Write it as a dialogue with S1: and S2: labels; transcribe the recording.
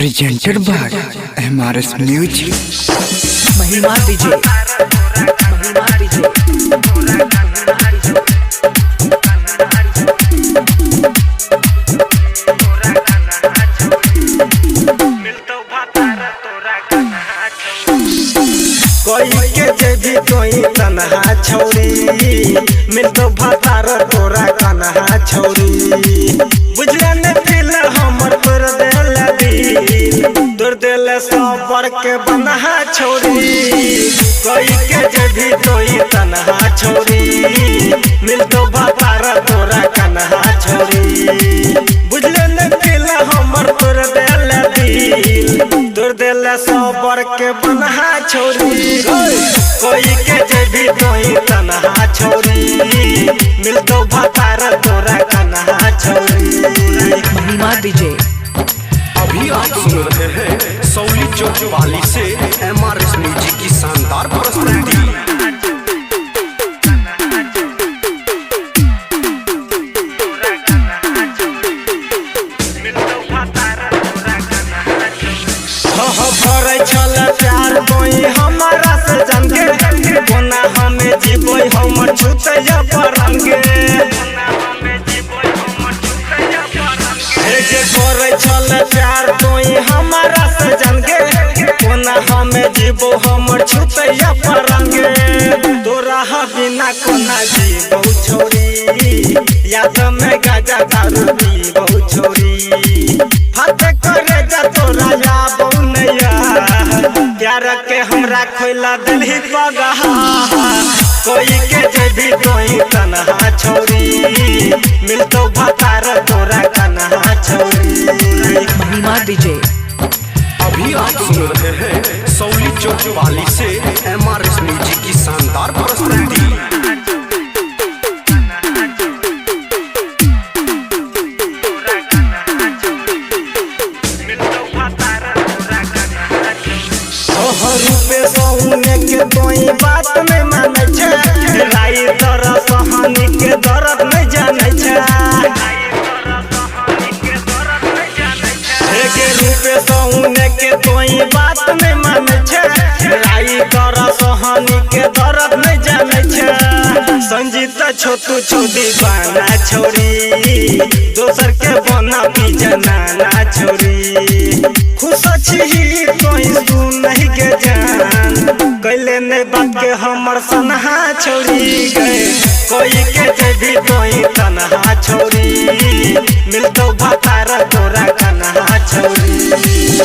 S1: Presented by MRS Music.
S2: Mahima DJ, Mahima DJ.
S3: कोई के जेबी तोई तनहा छौरी, मिलतो भातार तोरा कन्हा छौरी। बुझले ने दिल हमर तोर देल दिल, तोर देल सबर के बनहा छौरी। कोई के जेबी तोई तनहा छौरी, मिलतो भातार तोरा कन्हा छौरी। बुझले ने दिल हमर तोर देल दिल, तोर देल सबर के बनहा छौरी। कोई के जेबी तोई तनहा छौरी, मिलतो भातार तोरा कन्हा छौरी।
S2: महिमा डीजे।
S4: अभी आप सुन रहे हैं सौली चौक पाली से एमआरएस म्यूजिक की शानदार प्रस्तुति।
S3: हो भरै छल प्यार कोई हमारा से जान के, कोना हमें जीबै हमर छूतै परंगे। हे जे करै छल प्यार कोई हमारा से जान के, कोना हमें जीबो हमर छूतै परंगे। तोरा बिना कोना जीबौ छोरी, याद में गाजा दारू पीबौ छोरी। हाथ करे जा तोरा याबौ नैया, प्यार के हमरा खोइला दिलही पगहा। कोई के जेबी तोई तनहा छौरी, मिलतो भातार तोरा कन्हा छौरी।
S2: महिमा डीजे।
S4: अभी आप सुन रहे हैं सौली चौक पाली से एमआरएस म्यूजिक की शानदार प्रस्तुति।
S3: रूपे सौने के तोई बात नहीं मानै छै, राई तर सहनी के दर्द नहीं जानै छै। हे के रूपे सौने के तोई बात नहीं मानै छै, राई तर सहनी के दर्द नहीं जानै छै। संजीता छोटू छोटी बाना छोरी, दोसर के बना पी नाना छोरी। खुश छी तोई सुन नहीं के जान, कैले ने बात के हमर सनहा छोरी गए। कोई के जेबी तोई तनहा छोरी, मिलतो भातार तोरा कन्हा छोरी।